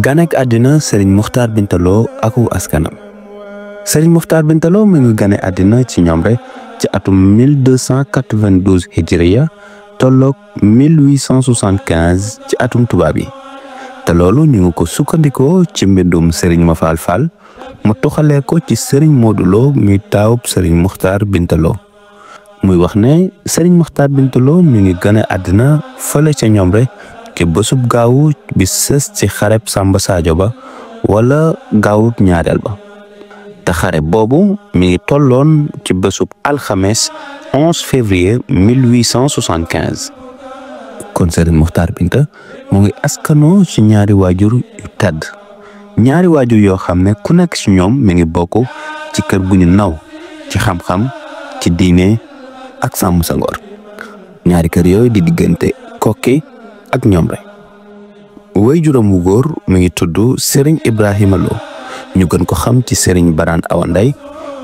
ganek àddina Serigne Mokhtar Binta Lo aku askanam. Serigne Mokhtar Binta Lo mi ngi gane àddina ci Ñomre ci atum 1292 hijriya tolloog 1875 ci atum tubaab yi te loolu ñu ngi ko sukkandikoo ci mbindum Serigne Mafal Fall mu toxalee ko ci Serigne Modou Lo mi taawub Serigne Mokhtar Binta Lo muy wax ne Serigne Mokhtar Binta Lo mi ngi gane àddina fële ca Ñomre ci bésub gaawu bi sës ci xareb Samba Sadio ba wala gaawut ñaareel ba te xare boobu mi ngi tolloon ci bésub alxames 11 février 1875 kon Serigne Mokhtar Binta mu ngi askanoo ci ñaari waajur yu tedd ñaari waajur yoo xam ne ku nekk ci ñoom mi ngi bokk ci kër gu ñu naw ci xam-xam ci diine ak sàmm sa ngor ñaari kër yooyu di diggante Kokki ak Ñomre. waajuram wu góor mi ngi tudd Serigne Ibrahima Lo ñu gën ko xam ci Serigne Baraan Awa Nday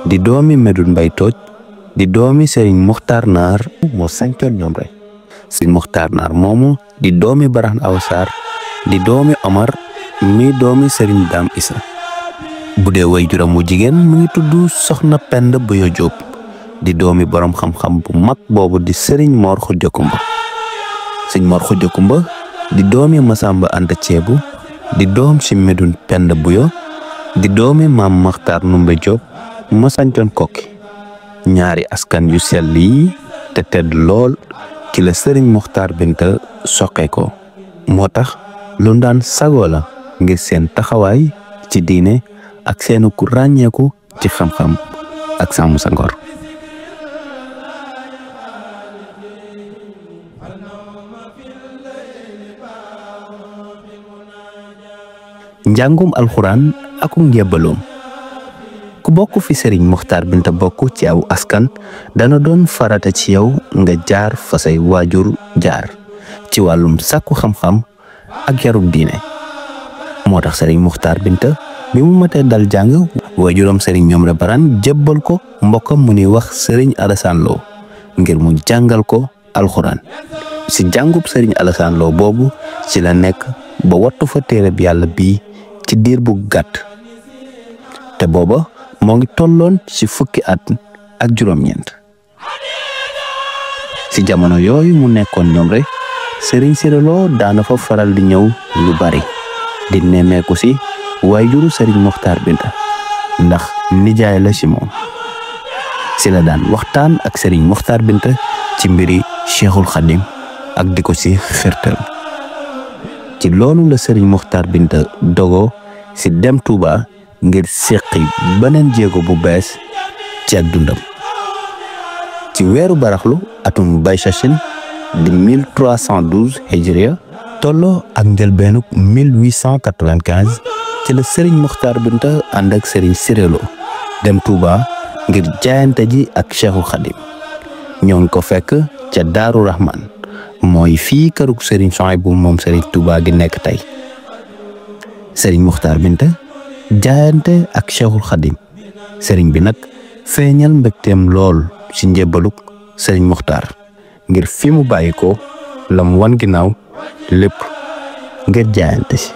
di doomi Medun Mbay Tooj di doomi Serigne Mokhtar Naar moo sancoon Ñomre. Serigne Mokhtar Naar moomu di doomi Baraan Awa Sarr di doomi Omar mi doomi Serigne Dame Issa. bu dee waajuram wu jigéen mi ngi tudd Soxna Penda Boyo Jóob di doomi borom xam-xam bu mag boobu di Serigne Mor Xujja Kumba. Serigne Mor Xujja Kumba di doomi Masamba Anta Ceebu di doom ci Medun Penda Buyo di doomi Maam Maxtaar Numbe Jóob ma sancoon Kokki. ñaari askan yu sell yi te tedd lool ci la Serigne Mokhtar Binta soqee ko moo tax lu daan sagoo la ngir seen taxawaay ci diine ak seenu ku ràññeeku ci xam-xam ak sàmm sa ngor. njàngum alxuraan ak njëbbaloom ku bokk fi Serigne Mokhtar Binta bokk ci aw askan dana doon farata ci yow nga jaar fa say waajur jaar ci wàllum sàkku xam-xam ak yarub diine moo tax Serigne Mokhtar Binta bi mu matee dal jàng waajuram Serigne Ñomre Baraan jébbal ko mbokkam mu ni wax Serigne Alassane Lo ngir mu jàngal ko alxuraan si jàngub Serigne Alassane Lo boobu ci la nekk ba wattu fa téereb yàlla bii ci diir bu gàtt te booba moo ngi tolloon ci fukki at ak juróom-ñeent. ci jamono yooyu mu nekkoon Ñomre Serigne Siré Lo daana fa faral di ñëw lu bari di nemmeeku ci waajuru Serigne Mokhtar Binta ndax nijaay la ci moom ci la daan waxtaan ak Serigne Mokhtar Binta ci mbiri Cheikhul Khadim ak di ko ci xirtal ci loolu la Serigne Mokhtar Binta dogo ci dem Touba ngir seqi beneen jéego bu bees ci ak dundam. ci weeru baraxlu atum Baysachin di 1312 hijriya tolloo ak njëlbeenuk 1895 ci la Serigne Mokhtar Binta ànd ak Serigne Siré Lo dem Touba ngir jaayante ji ak Cheikhul Khadim ñoo ngi ko fekk ca Daaru Rahman mooy fii kërug Serigne Souhaïbou moom Serigne Touba gi nekk tey. Serigne Mokhtar Binta jaayante ak Cheikhul Khadim Serigne bi nag feeñal mbégteem lool ci njébbaluk Serigne Mokhtar ngir fi mu bàyyi ko la mu wan ginnaaw lépp ngir jaayante si.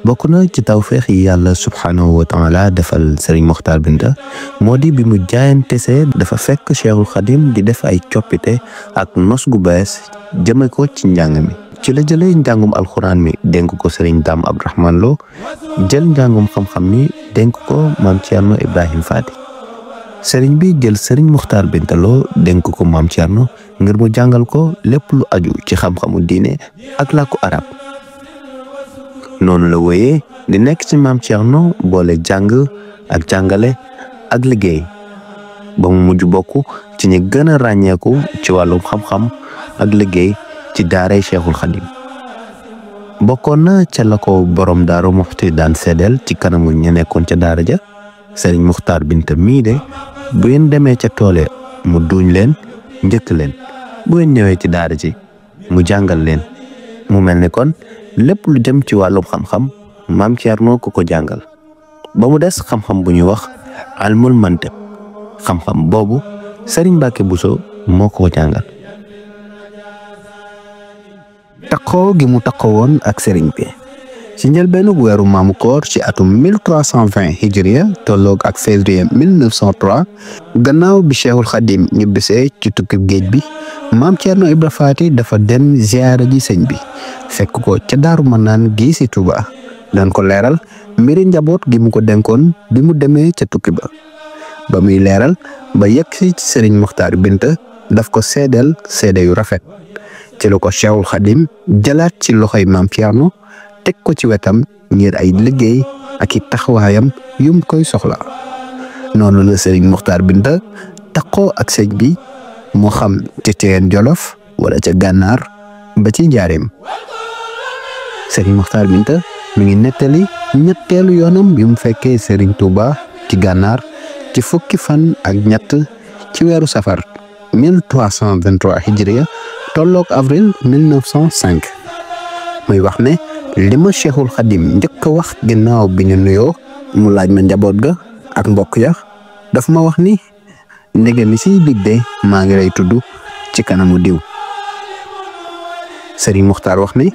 bokk na ci tawfeex yi yàlla subhanahu wa taala defal Serigne Mokhtar Binta moo di bi mu jaayante see dafa fekk Cheikhul Khadim di def ay coppite ak nos gu bees jëme ko ci njàng mi. ci la jëlee njàngum alxuraan mi dénk ko Serigne Dame Abdourahmane Lo jël njàngum xam-xam mi dénk ko Maam Thierno Ibrahim Fati. Serigne bi jël Serigne Mokhtar Binta Lo dénk ko Maam Thierno ngir mu jàngal ko lépp lu aju ci xam-xamu diine ak làkku arab. noonu la wéyee di nekk ci Maam Thierno boole jàng ak jàngale ak liggéey ba mu mujj bokk ci ñi gën a ràññeeku ci wàllum xam-xam ak liggéey ci daaray Cheikhul Khadim. bokkoon na ca la ko borom Daaru Muxti daan seddeel ci kanamu ña nekkoon ca daara ja Serigne Mokhtar Binta mii de bu ngeen demee ca toole mu duñ leen njëkk leen bu ngeen ñëwee ci daara ji mu jàngal leen. mu mel ni kon lépp lu jëm ci wàllum xam-xam Maam Thierno ko jàngal ba mu des xam-xam bu ñuy wax almul mantiq xam-xam boobu Serigne Mbacké Bousso moo ko jàngal. takkoo gi mu takkoo woon ak sëriñ bi. ci njëlbeenu weeru maamu koor ci atum 1320 hijriya tolloog ak février 1903 gannaaw bi Cheikhul Khadim ñibbisee ci tukkib géej bi maam Thierno Ibra Faty dafa dem ziyaara ji sëñ bi fekk ko ca Daaru Manaan gi ci Touba doon ko leeral mbiri njaboot gi mu ko denkoon bi mu demee ca tukki ba muy leeral ba yegg ci sëriñ Muxtaar Binta daf ko seedeel seede yu rafet ci la ko Cheikhul Khadim jëlaat ci loxoy maam Thierno teg ko ci wetam ngir ay liggéey ak i taxawaayam yum koy soxla noonu la sëriñ Muxtaar Binta takkoo ak sëñ bi moo xam ci Ceyeen Jolof wala ca Gànnaar ba ci Njaareem. sëriñ Muxtaar Binta mi ngi nettali ñetteelu yoonam bi mu fekkee sëriñ Touba ci Gànnaar ci fukki fan ak ñett ci weeru safar 1323 hijriya tolloog avril 1905 muy wax ne li ma Cheikhul Khadim njëkk a wax ginnaaw bi ñu nuyoo mu laaj ma njaboot ga ak mbokk ya daf ma wax ni ndege ni siy dig de maa ngi lay tudd ci kanamu diw. sëriñ Muxtaar wax ne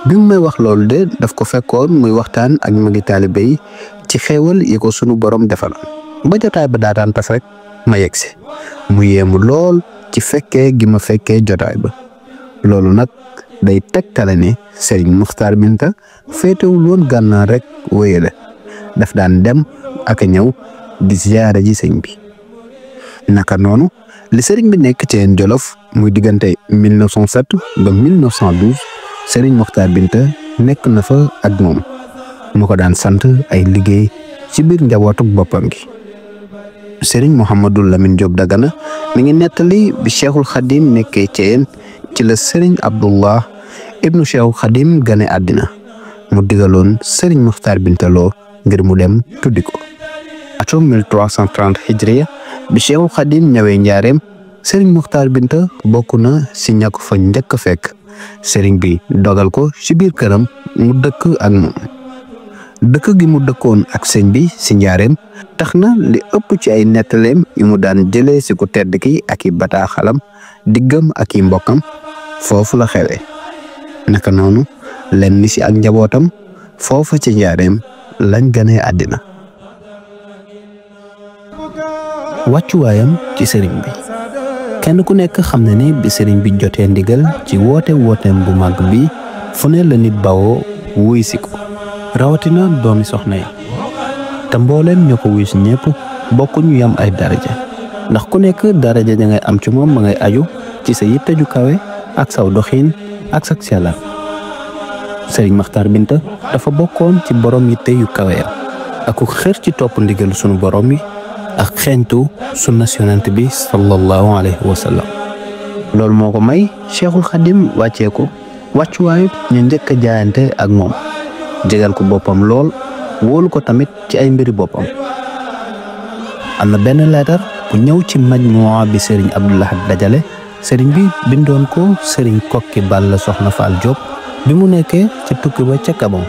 bi mu may wax loolu de daf ko fekkoon muy waxtaan ak magi taalibe yi ci xéewal yi ko sunu borom defal ba jotaay ba daataan tas rek ma yegsi mu yéemu lool ci fekkee gi ma fekkee jotaay ba. loolu nag day tegtale ne sëriñ Muxtaar Binta féetewul woon Gànnaar rek wéyale daf daan dem ak a ñëw di ziyaara ji sëñ bi. naka noonu li sëriñ bi nekk ci Ceyeen Jolof muy diggante 1907 ba 1912 sëriñ Muxtaar Binta nekk na fa ak moom mu ko daan sant ay liggéey ci biir njabootuk boppam gi. sëriñ Mouhamadou Lamine Diop Dagana mi ngi nettali bi Cheikhul Khadim nekkee Ceyeen ci la sëriñ Abdullah ibnu Cheikhul Khadim gane àddina mu digaloon sëriñ Muxtaar Binta Lo ngir mu dem tuddi ko. atum 1330 hijriya bi Cheikhul Khadim ñëwee Njaareem sëriñ Muxtaar Binta bokk na si ña ko fa njëkk a fekk sëriñ bi dogal ko ci biir këram mu dëkk ak moom. dëkk gi mu dëkkoon ak sëñ bi si Njaareem tax na li ëpp ci ay nettaleem yu mu daan jëlee si ku tedd ki ak i bataaxalam diggam ak i mbokkam foofu la xewee. naka noonu lenn si ak njabootam foofa ci Njaareem lañ ganee àddina. wàccuwaayam ci sëriñ bi kenn ku nekk xam na ne bi sëriñ bi jotee ndigal ci wooteem bu màgg bi fu ne la nit bawoo wuy si ko rawatina doomi soxna yi te mbooleem ñoo ko wuy si ñëpp bokk ñu yam ay daraja ndax ku nekk daraja ja ngay am ci moom ma ngay aju ci sa yitte ju kawe ak saw doxiin ak sak sellal. sëriñ Muxtaar Binta dafa bokkoon ci borom yitte yu kawe ya ak xër ci topp ndigal sunu borom yi ak xeeñtu sunna yonent bi sallallahu alayhi wa sallam. loolu moo ko may Cheikhul Khadim wàccee ko wàccuwaayu ñu njëkk a jaayante ak moom jégal ko boppam lool wóolu ko tamit ci ay mbiri boppam. am na benn leetar bu ñëw ci majmuwa bi sëriñ Abdou Lahad dajale sëriñ bi bindoon ko sëriñ Kokki Balla Soxna Fall Diop bi mu nekkee ca tukki ba ca Gabon.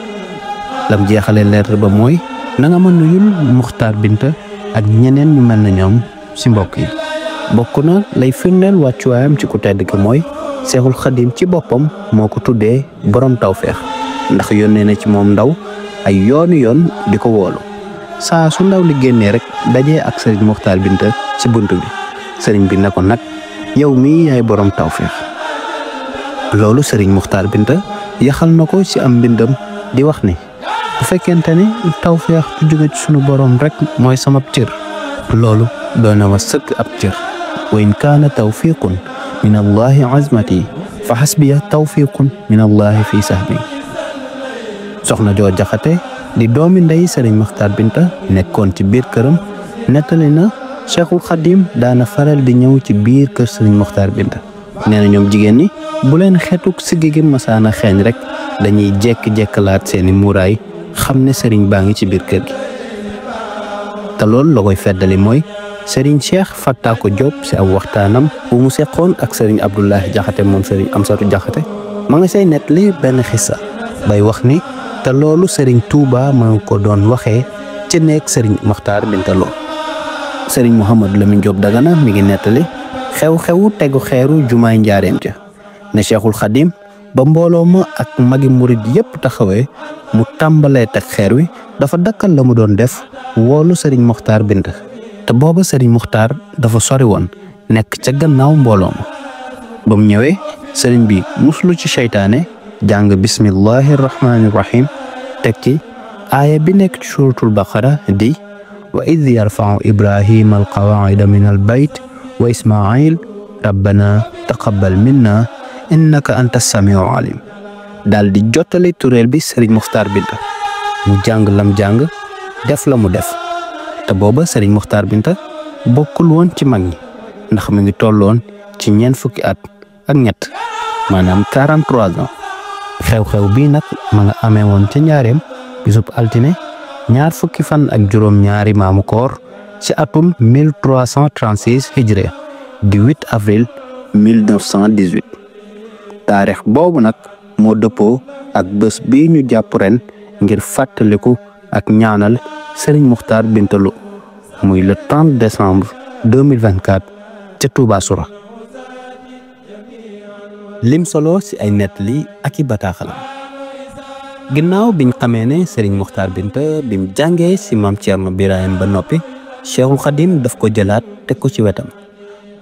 lam jeexale leetar ba mooy na nga ma nuyul Muxtaar Binta ak ñeneen ñu mel na ñoom ci mbokk yi. bokk na lay firndeel wàccuwaayam ci ku tedd ki mooy Seexul Xadim ci boppam moo ko tuddee borom tawféex ndax yónnee na ci moom ndaw ay yooni yoon di ko woolu saa su ndaw li génnee rek dajee ak sëriñ Muxtaar Binta ci bunt bi sëriñ bi ne ko nag yow mii yaay borom tawféex. loolu sëriñ Muxtaar Binta yaxal na ko ci am mbindam di wax ni bu fekkente ni tawféex bu jóge ci sunu borom rek mooy sama cër loolu doon na ma sëkk ab cër wa in kaana tawfiqun min allahi azmati fa xasbiya tawfiqun min allahi fi sahbi. soxna joo jaxate di doomi ndey sëriñ Muxtaar Binta nekkoon ci biir këram nettali na Cheikhul Khadim daana faral di ñëw ci biir kër sëriñ Muxtaar Binta nee na ñoom jigéen ñi bu leen xetuk siggi gi masaana xeeñ rek dañuy jekk-jekkalaat seeni muuraay xam ne sëriñ baa ngi ci biir kër gi. te loolu la koy feddali mooy sëriñ Cheikh Fattako Diop si ab waxtaanam bu mu seqoon ak sëriñ Abdoulahi Jaxate moom sëriñ Amsatu Jaxate ma nga say nettali benn xissa bay wax ni te loolu sëriñ Touba ma nga ko doon waxee ci nekk sëriñ Muxtaar Binta Lo. sëriñ Mouhamadou Lamine Diop Dagana mi ngi nettali xew-xewu tegu xeeru jumaay njaareem ja ne Cheikhul Khadim ba mbooloo ma ak magi murid yépp taxawee mu tàmbalee teg xeer wi dafa dakkal la mu doon def woolu sëriñ Muxtaar Binta te booba sëriñ Muxtaar dafa sori woon nekk ca gannaaw mbooloo ma ba mu ñëwee sëriñ bi muslu ci seytaane jàng bismillahi rahmaani rahim teg ci aaya bi nekk ci suratul baqara di wa id yarfau ibrahima alqawaida min albayt wa ismail rabbana taqabbal minna innaka anta samiu alim daal di jottali tureel bi sëriñ Muxtaar Binta mu jàng lam jàng def la mu def te booba sëriñ Muxtaar Binta bokkul woon ci mag ñi ndax mi ngi tolloon ci ñeent fukki at ak ñett maanaam 43 ans xew-xew bii nag ma nga amee woon ca njaareem bisub altine ñaar fukki fan ak juróom ñaari maamu koor ci atum 1336 hijriya di 8 avril 1918 taarix boobu nag moo dëppoo ak bés bii ñu jàpp ren ngir fàttaliku ak ñaanal sëriñ Muxtaar Binta Lo muy le 30 décembre 2024 ca Touba Soura lim solo ci ay nettali ak i bataaxalam ginnaaw biñ xamee ne sëriñ Muxtaar Binta bim jàngee ci maam Cerno Birahim ba noppi Cheikhul Khadim daf ko jëlaat teg ko ci wetam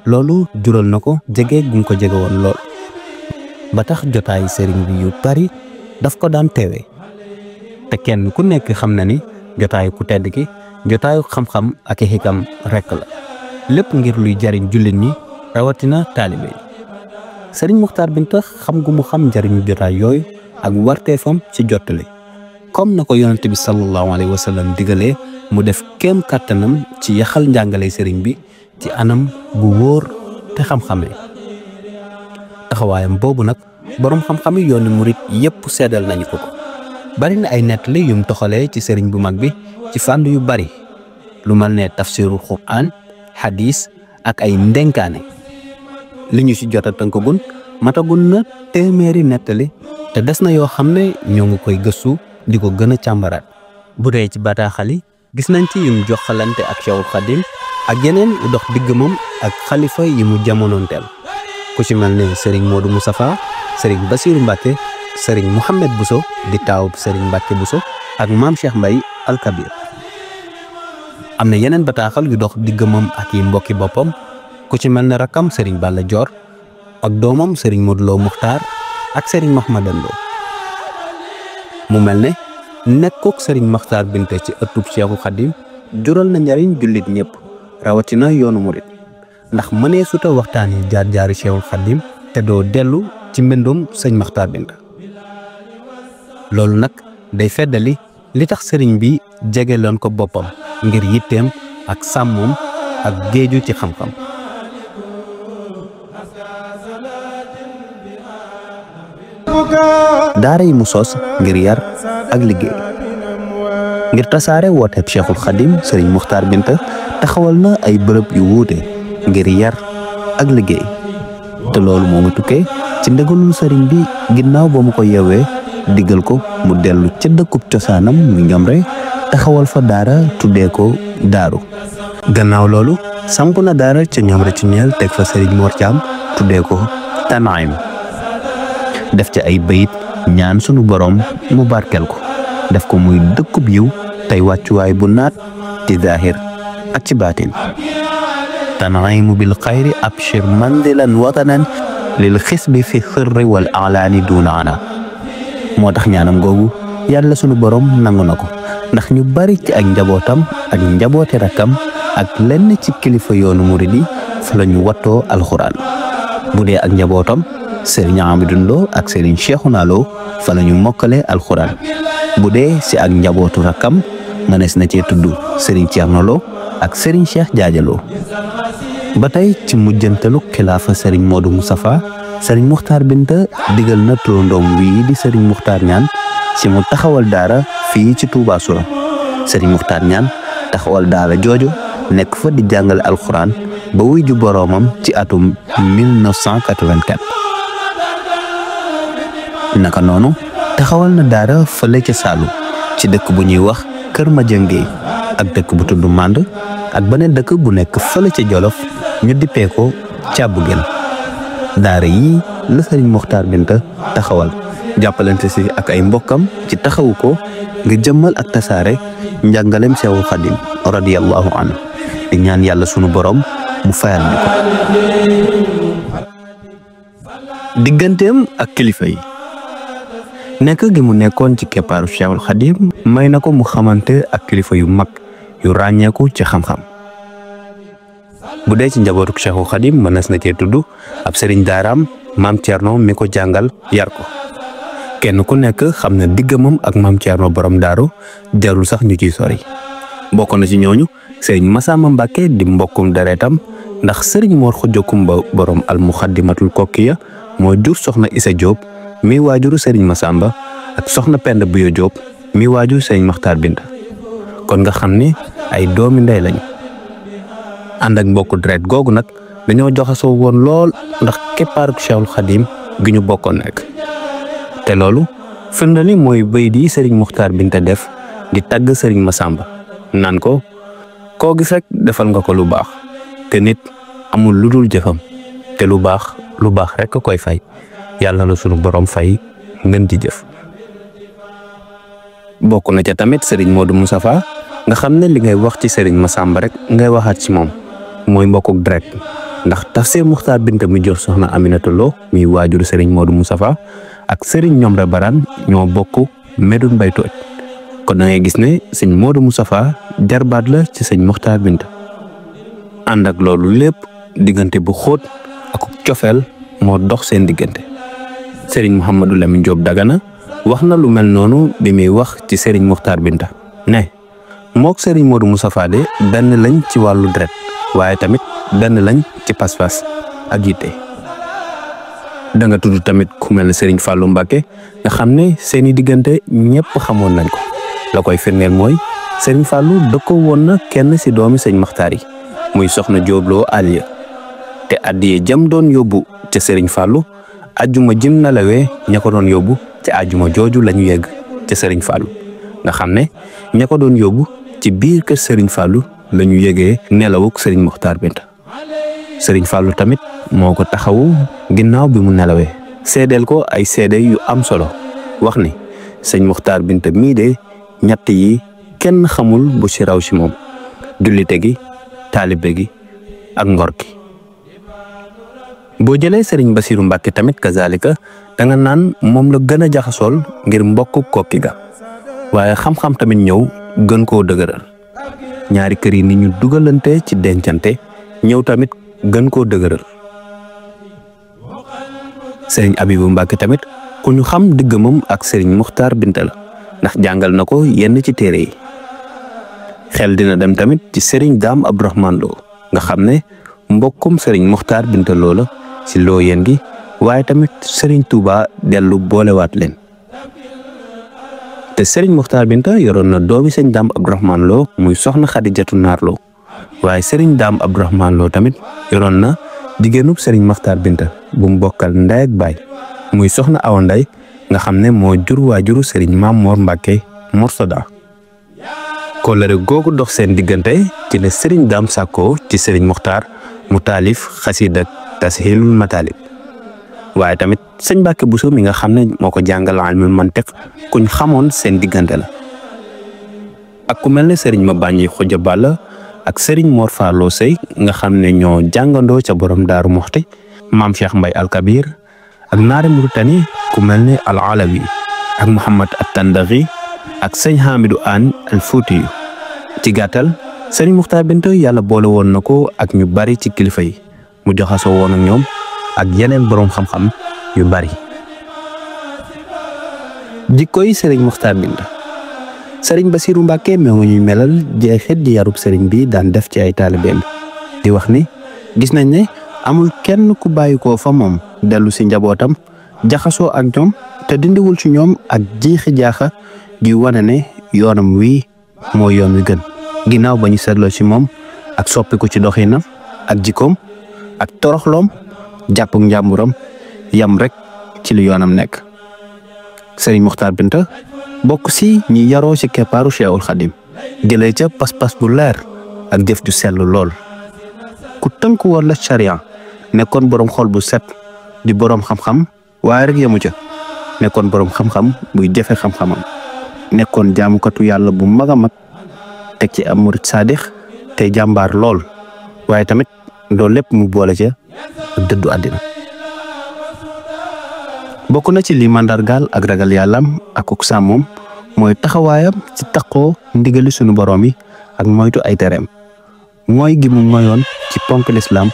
loolu jural na ko jege gum ko jege woon lool ba tax jotaayu sëriñ bi yu bari daf ko daan teewee te kenn ku nekk xam na ni jotaayu ku tedd ki jotaayu xam-xam ak i xikam rekk la lépp ngir luy jariñ jullit ñi rawatina taalibe yi sëriñ Muxtaar Binta xam gu mu xam njariñu jotaay yooyu ak warteefam ci jottali comme na ko yonent bi sallallahu alayhi wa sallam digalee mu def kéem kàttanam ci yaxal njàngale sëriñ bi ci anam bu wóor te xam-xamee taxawaayam boobu nag boroom xam-xami yoonu murit yépp seddal nañu ko bari na ay nettali yum toxalee ci sëriñ bu mag bi ci fànn yu bari lu mel ne tafsirul Qur'an hadis ak ay ndenkaane li ñu ci jot a tënkagun matagun na téeméeri nettali te des na yoo xam ne ñoo ngi koy gëstu di ko gën a càmbaraat bu dee ci bataaxal yi gis nañ ci yum joxalante ak Cheikhul Khadim ak yeneen yu dox digg moom ak xalifa yi mu jamonoonteel ku ci mel ne Serigne Modou Moustapha Serigne Bassirou Mbacke Serigne Mouhamed Bousso di taawub Serigne Mbacke Bousso ak maam Cheikh Mbaye Al Kabir am na yeneen bataaxal yu dox digg moom ak yi mbokki boppam ku ci mel ne rakkam Serigne Balla Dior ak doomam Serigne Modou Lo Muxtaar ak Serigne Mahmadan Lo mu mel ne nekkook Serigne Muxtaar Binta ci ëttub Cheikhul Khadim jural na njariñ jullit ñëpp rawatina yoonu murit ndax mënee suta waxtaani jaar-jaari Cheikhul Khadim te doo dellu ci mbindum sëñ Muxtaar Binta loolu nag day feddali li tax sëriñ bi jegeloon ko boppam ngir yitteem ak sàmmoom ak géeju ci xam-xam daara yi mu sos ngir yar ak liggéey ngir tasaare wooteeb Cheikhul Khadim sëriñ Muxtaar Binta taxawal na ay bërëb yu wuute ngir yar ak liggéey te loolu moo mu tukkee ci ndegalul sëriñ bi ginnaaw ba mu ko yeewee diggal ko mu dellu ca dëkkub cosaanam mu Ñomre taxawal fa daara tuddee ko daaru gannaaw loolu samp na daara ca Ñomre ci ñeel teg fa sëriñ Mor Thiam tuddee ko Tanaim def ca ay bayit ñaan sunu borom mu barkel ko def ko muy dëkkub yiw tey wàccuwaay bu naat ci zaahir ak ci baatin tanaimu bil xayri abshir mandilan watanan lil xisbi fi xirri wal alaani duuna ana moo tax ñaanam googu yàlla sunu borom nangu na ko ndax ñu bari ci ak njabootam ak njaboote rakkam ak lenn ci kilifa yoonu murid yi fa la ñu wattoo alxuraan bu dee ak njabootam Serigne Amidou Lo ak Serigne Cheikhouna Lo fa la ñu mokkale alxuraan bu dee si ak njabootu rakkam mënees na cee tudd Serigne Thierno Lo ak Serigne Cheikh Jaajaloo ba tey ci mujjantalu xilaafa Serigne Modou Moustapha Serigne Muxtaar Binta digal na turandoom wii di Serigne Muxtaar Ñaan ci mu taxawal daara fii ci Touba Soura Serigne Muxtaar Ñaan taxawal daara jooju nekk fa di jàngale alxuraan ba wuy ju boroomam ci atum 1984 naka noonu taxawal na daara fële ca Saalum ci dëkk bu ñuy wax Kër Madiangé ak dëkk bu tudd Mand ak beneen dëkk bu nekk fële ca Jolof ñu dippee ko Càbbu Gën daara yi la sëriñ Mokhtar Binta taxawal jàppalante si ak ay mbokkam ci taxawu ko nga jëmmal ak tasaare njàngalem Seexul Xadim radiyallahu anhu di ñaan yàlla sunu borom mu fayal ñu ko. digganteem ak kilifa yi nekk gi mu nekkoon ci keppaaru Seexul Xadim may na ko mu xamante ak kilifa yu mag yu ràññeeku ci xam-xam. bu dee ci njabootuk Seexul Xadim mënees na cee tudd ab sëriñ daaraam maam Thierno mi ko jàngal yar ko kenn ku nekk xam na diggamam ak maam Thierno borom daaru jarul sax ñu ciy sori. bokk na ci ñooñu sëriñ Massamba Mbàkke di mbokkum deretam ndax sëriñ Mor Xuja Kumba borom almuxaddimatul kokkiya moo jur soxna Isa Diop mi waajuru sëriñ Massamba ak soxna Penda Buyo Diop mi waajur sëriñ Mokhtar Binta kon nga xam ni ay doomi ndey lañ. ànd ak mbokku deret googu nag dañoo joxasoo woon lool ndax keppaaruk Cheikhul Khadim gi ñu bokkoon nekk te loolu firnde li mooy bay di Serigne Mokhtar Binta def di tagg Serigne Massamba naan ko koo gis rek defal nga ko lu baax te nit amul lu dul jëfam te lu baax rek a koy fay yàlla la sunu borom fay ngeen di jëf. bokk na ca tamit Serigne Modou Moustapha nga xam ne li ngay wax ci Serigne Massamba rek ngay waxaat ci moom. mooy mbokkuk deret ndax tafsir Mokhtar Binta mi jur soxna Aminata Lo mi waajur Serigne Modou Moustapha ak Serigne Ñomre Baran ñoo bokk Medoune Bay Tooj kon da ngay gis ne sëñ Modou Moustapha jarbaat la ci sëñ Mokhtar Binta. ànd ak loolu lépp diggante bu xóot ak cofeel moo dox seen diggante. Serigne Mouhamadou Lamine Diop Dagana wax na lu mel noonu bi muy wax ci Serigne Mokhtar Binta ne mook Serigne Modou Moustapha de benn lañ ci wàllu deret waaye tamit benn lañ ci pas-pas ak yitte. da nga tudd tamit ku mel ne Serigne Fallou Mbacké nga xam ne seeni diggante ñëpp xamoon nañ ko la koy firndeel mooy Serigne Fallou dëkkoo woon na kenn ci doomi sëñ Makhtar yi muy soxna Jóobloo Aliya te addiye jëm doon yóbbu ca Serigne Fallou ajjuma jim na lawee ña ko doon yóbbu ci ajjuma jooju lañu yegg ca Serigne Fallou nga xam ne ña ko doon yóbbu ci biir kër Serigne Fallou lañu yégee nelawuk Serigne Mokhtar Binta. Serigne Fallou tamit moo ko taxawu ginnaaw bi mu nelawee seedeel ko ay seede yu am solo wax ni sëñ Mokhtar Binta mii de ñett yi kenn xamul bu ci raw ci moom jullite gi taalibe gi ak ngor gi. boo jëlee Serigne Bassirou Mbacké tamit kazalika danga naan moom la gën a jaxasool ngir mbokk kokki ga waaye xam-xam tamit ñëw gën koo dëgëral ñaari kër yi ni ñu dugalante ci dencante ñëw tamit gën koo dëgëral. Serigne Abibou Mbacké tamit ku ñu xam diggamam ak Serigne Mokhtar Binta la ndax jàngal na ko yenn ci téere yi. xel dina dem tamit ci Serigne Dame Abdourahmane Lo nga xam ne mbokkum Serigne Mokhtar Binta Lo la ci loo yéen gi waaye tamit Serigne Touba dellu boolewaat leen. te Serigne Mokhtar Binta yoroon na doomi sëñ Dame Abdourahmane Lo muy soxna Xadijatu Naar Lo waaye Serigne Dame Abdourahmane Lo tamit yoroon na jigéenub Serigne Mokhtar Binta bu mu bokkal ndey ak baay muy soxna Awa Nday nga xam ne moo jur waajuru Serigne Maam Mor Mbàkke Morsada. kóllëre googu dox seen diggante ci la Serigne Dame sàkkoo ci Serigne Mokhtar mu taalif xasida Tashilul Matalib waaye tamit sëñ Mbàkke Buso mi nga xam ne moo ko jàngal ilmul mantiq kuñ xamoon seen diggante la. ak ku mel ne Serigne Mabàññi Xuja Balla ak Serigne Mor Farlo Sey nga xam ne ñoo jàngandoo ca borom Daaru Muxti maam Cheikh Mbay Al Kabir ak naari Mauritanie ku mel ne Al Alawi ak Mouhamad At Tandaxi ak sëñ Hamidou Anne Al Fuuti yu. ci gàttal Serigne Mokhtar Binta yàlla boole woon na ko ak ñu bari ci kilifa yi mu joxasoo woon ak ñoom ak yeneen boroom xam-xam yu bari. jikkoy Serigne Mokhtar Binta. Serigne Bassirou Mbacké moo ñuy melal jeexit di yarub Serigne bi daan def ci ay taalibeem di wax ni gis nañ ne amul kenn ku bàyyi ko fa moom dellu ci njabootam jaxasoo ak ñoom te dindiwul ci ñoom ak jiixi jaaxa gi wane ne yoonam wii moo yoon wi gën ginnaaw ba ñu seetloo ci moom ak soppiku ci doxinam ak jikkoom ak toroxloom jàppuk njàmburam yam rek ci lu yoonam nekk. Serigne Mokhtar Binta bokk ci ñi yaroo ci keppaaru Cheikhul Khadim jëlee ca pas-pas bu leer ak jëf ju sell lool ku tënk woon la charia nekkoon boroom xol bu set di boroom xam-xam waaye rek yemu ca nekkoon boroom xam-xam buy jëfe xam-xamam nekkoon jaamukatu yàlla bu mag a mag teg ci am murit saadix tey jàmbaar lool waaye tamit loolu lépp mu boole ca ak dëddu àddina. bokk na ci li mandargaal ak ragal yàllam ak uk sàmmoom mooy taxawaayam ci taqoo ndigali sunu boroom yi ak moytu ay tereem mooy gi mu moyoon ci ponk lislaam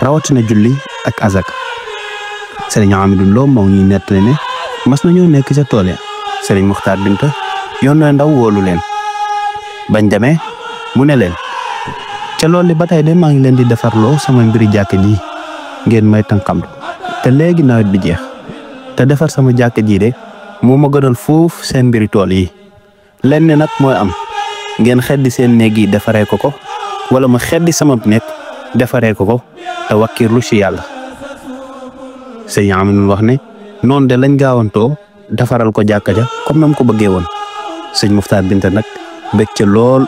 rawatina julli ak azak. Sëriñ Amidou Lo moo ngi nettali ne mas nañoo nekk ca tool ya Sëriñ Muxtaar Binta yónnee ndaw wóolu leen bañ demee mu ne leen ca loolu li ba tey de maa ngi leen di defarloo sama mbiri jàkk ji ngeen may tànqamlu te léegi nawet bi jeex te defar sama jàkk ji de moo ma gënal foofu seen mbiri tool yi lenn nag mooy am ngeen xeddi seen néeg yi defaree ko wala ma xeddi sama néeg defaree ko te wakkirlu ci yàlla. Sëñ Amidou wax ne noonu de lañ gaawantoo defaral ko jàkka ja comme nam ko bëggee woon. Sëñ Muxtaar Binta nag mbég ca lool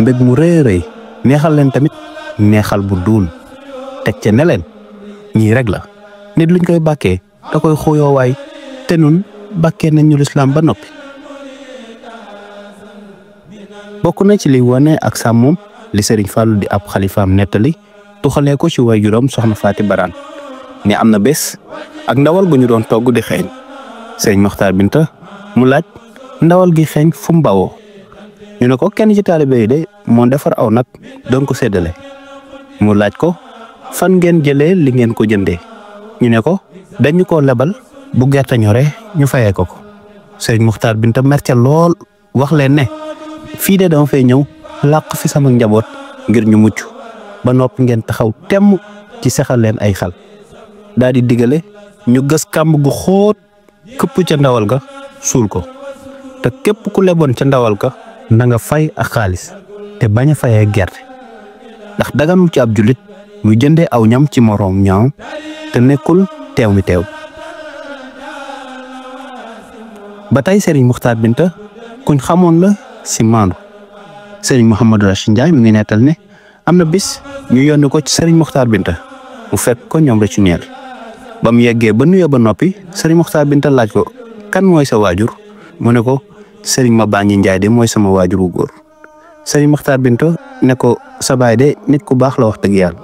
mbég mu rëy rëy neexal leen tamit neexal bu duun teg ca ne leen ñii rek la nit luñ koy bàkkee da koy xuyoo waay te nun bàkkee nañ ñu lislaam ba noppi. bokk na ci li wane ak sàmmoom li Sëriñ Fallu di ab xalifaam nettali tuxalee ko ci waajuram soxna Faati Baraan ne am na bés ak ndawal gu ñu doon togg di xeeñ Sëriñ Muxtaar Binta mu laaj ndawal gi xeeñ fu mu bawoo ñu ne ko kenn ci taalibe yi de moo defar aw nag doon ko séddale mu laaj ko fan ngeen jëlee li ngeen ko jëndee ñu ne ko dañu ko lebal bu gerte ñoree ñu fayee ko. Sëriñ Muxtaar Binta mer ca lool wax leen ne fii de dama fay ñëw làq fi sama njaboot ngir ñu mucc ba noppi ngeen taxaw temm ci sexal leen ay xal daal di digale ñu gas kàmb gu xóot këpp ca ndawal ga suul ko te képp ku leboon ca ndawal ga na nga fay ak xaalis te bañ a fayee gerte ndax daganul ci ab jullit muy jëndee aw ñam ci moroom ñaam te nekkul teew mi teew. ba tey Sëriñ Muxtaar Binta kuñ xamoon la si maandu. Sëriñ Mouhamadou Rachid Ndiaye mi ngi nettal ne am na bis ñu yónni ko ci Sëriñ Muxtaar Binta mu fekk ko ñoom rek ci ñeel ba mu yeggee ba nuyoo ba noppi Sëriñ Muxtaar Binta laaj ko kan mooy sa waajur mu ne ko Sëriñ Mabangi Ndiaye de mooy sama waajur wu góor. Sëriñ Muxtaar Binta ne ko sa baay de nit ku baax la wax dëgg yàlla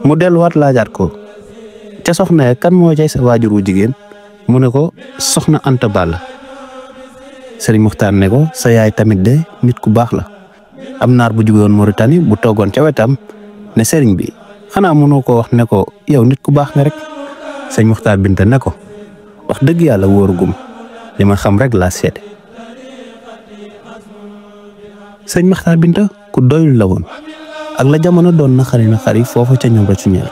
mu delluwaat laajaat ko ca soxna kan moo cay sa waajur wu jigéen mu ne ko soxna Anta Balla. Sëriñ Muxtaar ne ko sa yaay tamit de nit ku baax la. am naar bu jóge woon Mauritanie bu toogoon ca wetam ne sëriñ bi xanaa mënoo ko wax ne ko yow nit ku baax nga rek. Sëriñ Muxtaar Binta ne ko wax dëgg yàlla wóorugum li ma xam rek laa seede. Sëriñ Muxtaar Binta ku doylu la woon ak la jamono doon na xari foofa ca ñoom rek su ñeel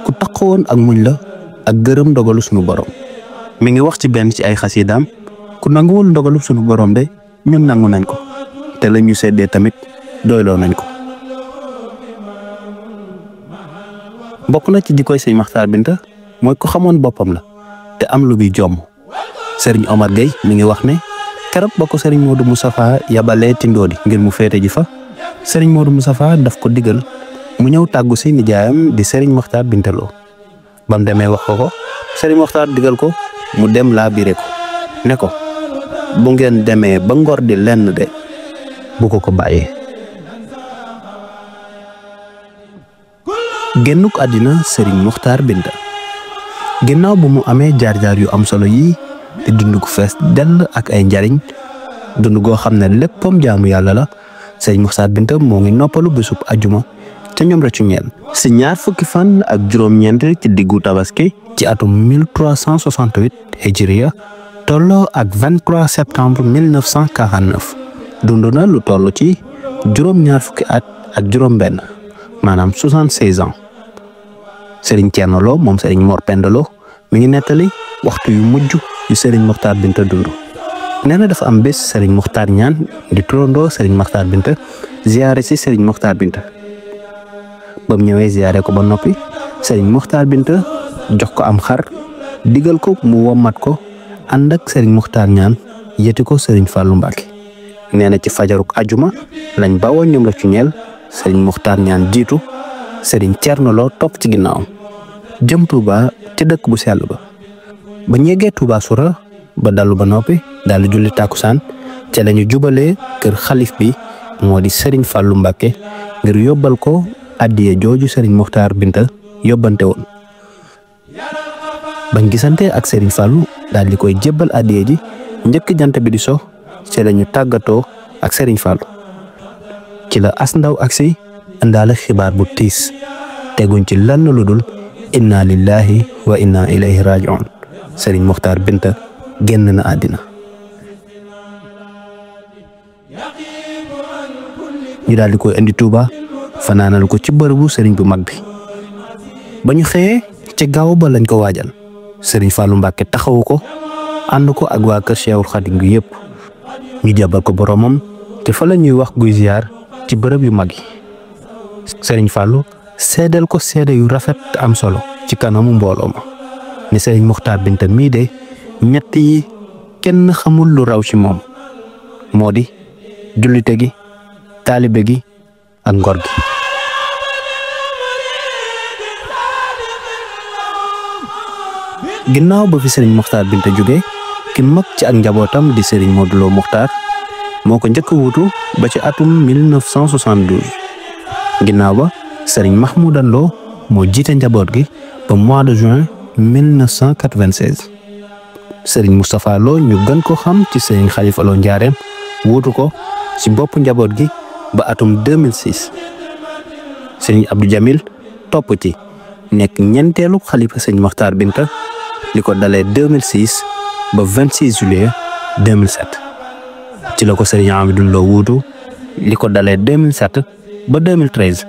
ku taqoon ak muñ la ak gërëm ndogalu sunu borom. mi ngi wax ci benn ci ay xasidaam ku nanguwul ndogalu sunu borom de ñun nangu nañ ko te la ñu seddee tamit doyloo nañ ko. bokk na ci jikkoy Sëriñ Muxtaar Binta mooy ko xamoon boppam la te am lu bi jomm. Sëriñ Omar Gueye mi ngi wax ne keroog ba ko Sëriñ Modou Moustapha yabalee Tindoodi ngir mu féete ji fa Sëriñ Modou Moustapha daf ko digal mu ñëw tàggu si nijaayam di Sëriñ Muxtaar Binta Lo. ba mu demee wax ko Sëriñ Muxtaar digal ko mu dem laa biré ko ne ko bu ngeen demee ba ngor di lenn de bu ko bàyyee. génnuk àddina Sëriñ Muxtaar Binta ginnaaw bu mu amee jaar-jaar yu am solo yi te dund ko fees dell ak ay njariñ dund goo xam ne léppam jaamu yàlla la Sëriñ Muxtaar Binta moo ngi noppalu bésub ajuma ca ñoom rek ci ñeel si ñaar fukki fan ak juróom-ñeent ci diggu tabaski ci atum 1368 hijriya tolloo ak 23 septembre 1949 dund na lu toll ci juróom-ñaar fukki at ak juróom-benn maanaam 76 ans. Sëriñ Thierno Lo moom Sëriñ Mor Penda Lo mi ngi nettali waxtu yu mujj yu Sëriñ Muxtaar Binta dund. nee na dafa am bés Sëriñ Muxtaar ñaan di turandoo Sëriñ Muxtaar Binta ziyaare si Sëriñ Muxtaar Binta. ba mu ñëwee ziyaare ko ba noppi Sëriñ Muxtaar Binta jox ko am xar digal ko mu wommat ko ànd ak Sëriñ Muxtaar ñaan yeti ko Sëriñ Fàllu Mbàkke. nee na ci fajaruk ajuma lañ bawoo ñoom la ci ñeel Sëriñ Muxtaar ñaan jiitu Sëriñ Thierno Lo topp ci ginnaawam jëm Touba ci dëkk bu sell ba ñeggee Touba Soura ba dalu ba noppi daal di julli tàkkusaan ca lañu jubalee kër xalif bi moo di Serigne Fallou Mbacké ngir yóbbal ko addiye jooju Serigne Mokhtar Binta yóbbante woon. bañ gisante ak Serigne Fallou daal di koy jébbal addiye ji njëkk jant bi di so ca lañu tàggatoo ak Serigne Fallou ci la as ndaw agsi indaale xibaar bu tiis teguñ ci lenn lu dul inna lillahi wa inna ilayhi raji'un Serigne Mokhtar Binta génn na àddina. ñu daal di koy indi Touba fanaanal ko ci bërëbu Serigne bu mag bi ba ñu xëyee ci gaaw ba lañ ko waajal Serigne Fallou Mbacké taxawu ko ànd ko ak waa kër Cheikhul Khadim gi yëpp ñu jàbbal ko boromam te fa la ñuy wax guy ziar ci bërëb yu mag yi. Serigne Fallou seedeel ko seede yu rafet am solo ci kanamu mbooloo ma ni Serigne Mokhtar Binta mii de ñett yi kenn xamul lu raw ci moom moo di jullite gi taalibe gi ak ngor gi. ginnaaw ba fi Serigne Mokhtar Binta jóge ki mag ci ak njabootam di Serigne Modou Lo Mokhtar moo ko njëkk wuutu ba ci atum 1972 ginnaaw ba Serigne Mahmoudan Lo moo jiite njaboot gi ba mois de juin 1996 Serigne Moustapha Lo ñu gën ko xam ci Serigne Khalifa Lo Ndiarème wuutu ko ci bopp njaboot gi ba atum 2006 Serigne Abdou Jamil topp ci nekk ñeenteelu xalifa Serigne Mokhtar Binta li ko dalee 2006 ba 26 juillet 2007 ci la ko Serigne Amidou Lo wuutu li ko dalee 2007 ba 2013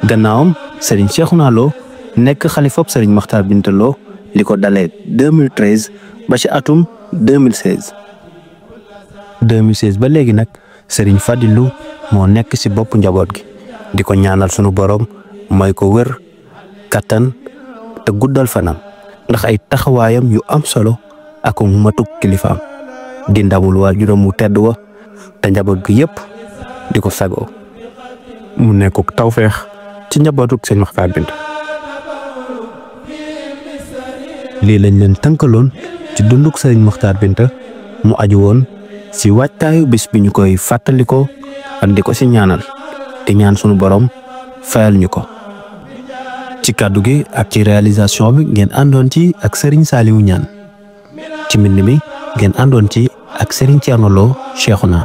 gannaawam Serigne Cheikhouna Lo nekk xalifab Serigne Mokhtar Binta Lo li ko dalee 2013 ba ci atum 2016 ba léegi nag Serigne Fadilou moo nekk ci bopp njaboot gi di ko ñaanal sunu borom may ko wér kattan te guddal fanam ndax ay taxawaayam yu am solo ak matuk kilifaam di ndamul waajuram mu tedd wa te njaboot gi yëpp di ko sagoo mu nekkuk tawfeex ci njabootuk Serigne Mokhtar Binta. lii lañ leen tënkaloon ci dunduk Serigne Mokhtar Binta mu aju woon ci waajtaayu bis bi ñu koy fàttalikoo ak di ko ci ñaanal te ñaan sunu borom fayal ñu ko. ci kàddu gi ak ci réalisation bi ngeen àndoon ci ak Serigne Saliou Niane ci mbind mi ngeen àndoon ci ak Serigne Thierno Lo Cheikhouna.